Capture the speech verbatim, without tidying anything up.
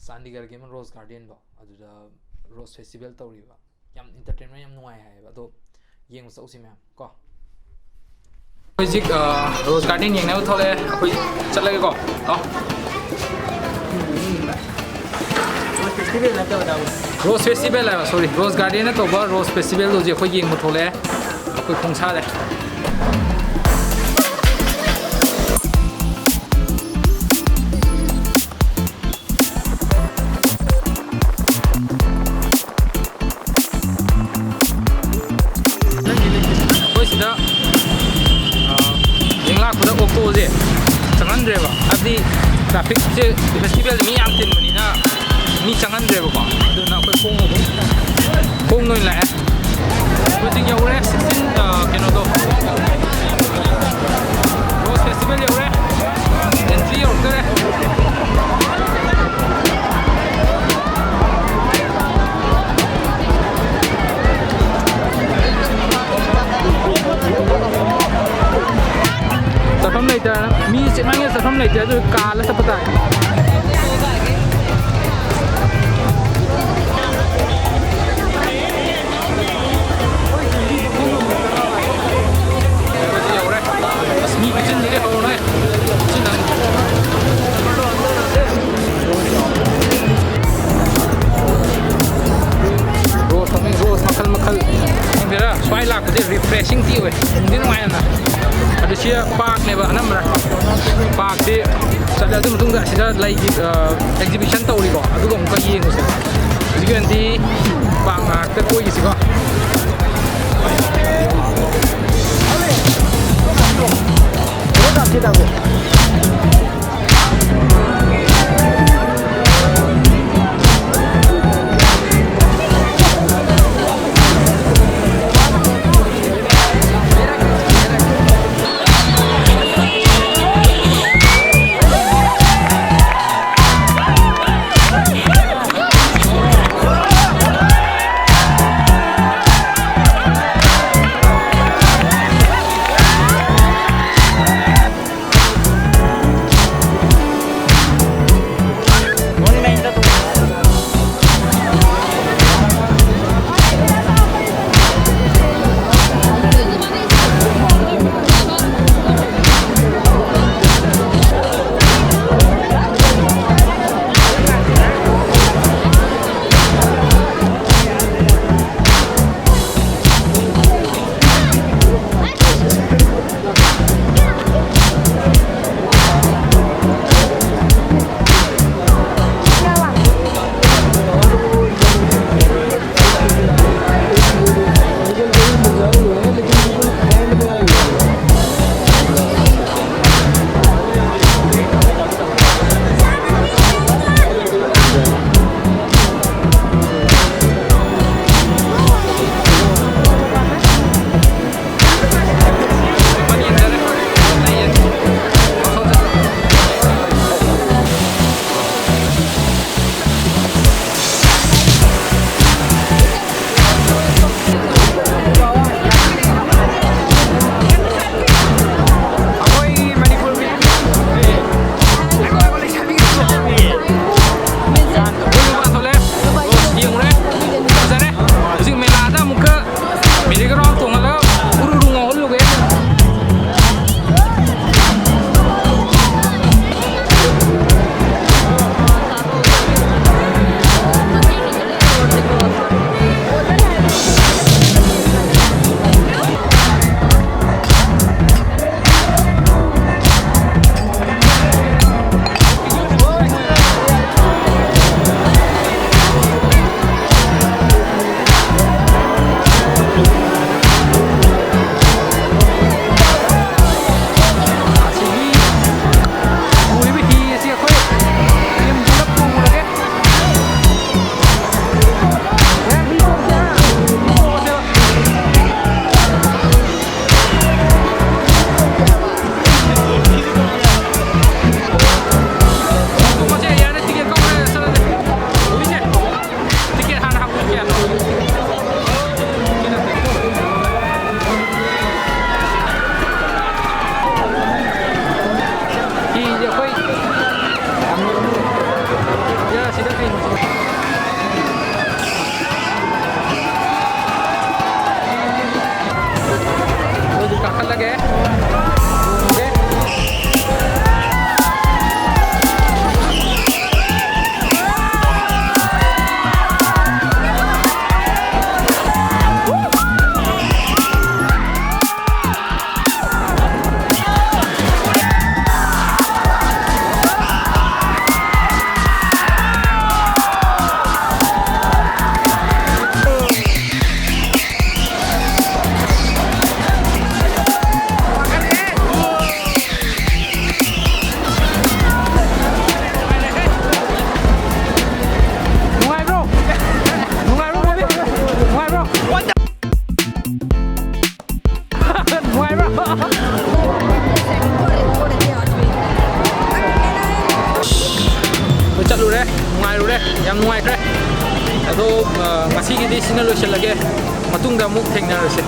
ꯆꯥꯟꯗꯤꯒꯔꯒꯤ ꯑꯃ ꯔꯣꯁ ꯒꯥꯔꯗꯦꯟꯗꯣ, ꯑꯗꯨꯗ ꯔꯣꯁ ꯐꯦꯁꯇꯤꯚꯦꯜ ꯇꯧꯔꯤꯕ꯫ ꯌꯥꯝ ꯏꯟꯇꯔꯇꯦꯟꯃꯦꯟ ꯌꯥꯝ ꯅꯨꯡꯉꯥꯏ ꯍꯥꯏꯌꯦꯕ꯫ ꯑꯗꯣ ꯌꯦꯡꯕ ꯆꯠꯂꯨꯁꯤ ꯃꯌꯥꯝ ꯀꯣ꯫ ꯍꯧꯖꯤꯛ ꯔꯣꯁ ꯒꯥꯔꯗꯦꯟ ꯌꯦꯡꯅꯕ ꯊꯣꯛꯂꯛꯑꯦ꯫ ꯑꯩꯈꯣꯏ ꯆꯠꯂꯒꯦꯀꯣ꯫ ꯂꯥꯛꯑꯣ꯫ ꯔꯣꯁ ꯐꯦꯁꯇꯤꯚꯦꯜ ꯍꯥꯏꯕ, ꯁꯣꯔꯤ, ꯔꯣꯁ ꯒꯥꯔꯗꯦꯟꯅ ꯇꯧꯕ ꯔꯣꯁ ꯐꯦꯁꯇꯤꯚꯦꯜꯗꯣ ꯍꯧꯖꯤꯛ ꯑꯩꯈꯣꯏ ꯌꯦꯡꯕ ꯊꯣꯛꯂꯛꯑꯦ꯫ ꯑꯩꯈꯣꯏ ꯈꯣꯡꯁꯥꯂꯦ꯫ ꯑꯩꯈꯣꯏ ꯁꯤꯗ, ꯑ, ꯌꯦꯡꯂꯥꯛꯄꯗ ꯑꯣꯛꯇꯣꯁꯦ ꯆꯪꯍꯟꯗ꯭ꯔꯦꯕ, ꯍꯥꯏꯕꯗꯤ ꯇ꯭ꯔꯥꯐꯤꯛꯁꯦ, ꯐꯦꯁꯇꯤꯚꯦꯜꯁꯦ ꯃꯤ ꯌꯥꯝ ꯆꯤꯟꯕꯅꯤꯅ ꯃꯤ ꯆꯪꯍꯟꯗ꯭ꯔꯦꯕꯀꯣ꯫ ꯑꯗꯨꯅ ꯑꯩꯈꯣꯏ ꯈꯣꯡꯅ ꯑꯗꯨꯝ, ꯈꯣꯡꯅ ꯑꯣꯏꯅ ꯂꯥꯛꯑꯦ꯫ ꯍꯧꯖꯤꯛ ꯌꯧꯔꯦ ꯁꯤꯛꯁꯇꯤꯟ, ꯑ, ꯀꯩꯅꯣꯗꯣ, ꯔꯣꯁ ꯐꯦꯁꯇꯤꯚꯦꯜ ꯌꯧꯔꯦ꯫ ꯑꯦꯟꯇ꯭ꯔꯤ ꯌꯧꯔꯛꯇꯔꯦ꯫ ꯆꯠꯐꯝ ꯂꯩꯇ, ꯃꯤ ꯆꯤꯟꯃꯟꯒꯤ ꯆꯠꯐꯝ ꯂꯩꯇꯦ, ꯑꯗꯨ ꯀꯥꯜꯂ ꯆꯠꯄ ꯇꯥꯔꯦ꯫ ꯌꯧꯔꯦ꯫ ꯑꯁ, ꯃꯤ ꯈꯨꯆꯤꯟꯗꯨꯗꯤ ꯍꯧꯔꯣꯏ꯫ ꯆꯤꯟꯅꯅꯤ꯫ ꯔꯣꯁ ꯐꯪꯉꯤ, ꯔꯣꯁ ꯃꯈꯜ ꯃꯈꯜ꯫ ꯈꯪꯗꯦꯗ, ꯁ꯭ꯋꯥꯏ ꯂꯥꯛꯄꯁꯦ ꯔꯤꯐ꯭ꯔꯦꯁꯤꯡ ꯇꯤ ꯑꯣꯏ꯫ ꯅꯨꯡꯗꯤ ꯅꯨꯡꯉꯥꯏ ꯌꯥꯝꯅ꯫ ꯑꯗꯨ ꯁꯤ ꯄꯥꯔꯛꯅꯦꯕ ꯑꯅꯝꯕꯅ꯫ ꯄꯥꯔꯛꯁꯤ ꯆꯠꯂꯦ꯫ ꯑꯗꯨ ꯃꯇꯨꯡꯗ ꯑꯁꯤꯗ ꯂꯩꯒꯤ, ꯑ, ꯑꯦꯛꯖꯤꯕꯤꯁꯟ ꯇꯧꯔꯤꯀꯣ꯫ ꯑꯗꯨꯒ ꯑꯃꯨꯛꯀ ꯌꯦꯡꯉꯨꯁꯦ꯫ ꯍꯧꯖꯤꯛꯀꯤ ꯑꯣꯏꯅꯗꯤ ꯄꯥꯔꯛ ꯉꯥꯛꯇ ꯀꯣꯏꯈꯤꯁꯤꯀꯣ꯫ ꯆꯠꯂꯒꯦ꯫ ꯅꯨꯡꯉꯥꯏꯕ꯭ꯔꯣ? ꯅꯨꯡꯉꯥꯏꯕ꯭ꯔꯣ, ꯕꯣꯕꯤ? ꯅꯨꯡꯉꯥꯏꯕ꯭ꯔꯣ? ꯅꯨꯡꯉꯥꯏꯕ꯭ꯔꯣ? ꯑꯩꯈꯣꯏ ꯆꯠꯂꯨꯔꯦ, ꯅꯨꯡꯉꯥꯏꯔꯨꯔꯦ, ꯌꯥꯝ ꯅꯨꯡꯉꯥꯏꯈ꯭ꯔꯦ꯫ ꯑꯗꯣ, ꯑ, ꯉꯁꯤꯒꯤꯗꯤ ꯁꯤꯅ ꯂꯣꯏꯁꯤꯜꯂꯒꯦ, ꯃꯇꯨꯡꯗ ꯑꯃꯨꯛ ꯊꯦꯡꯅꯔꯁꯦ꯫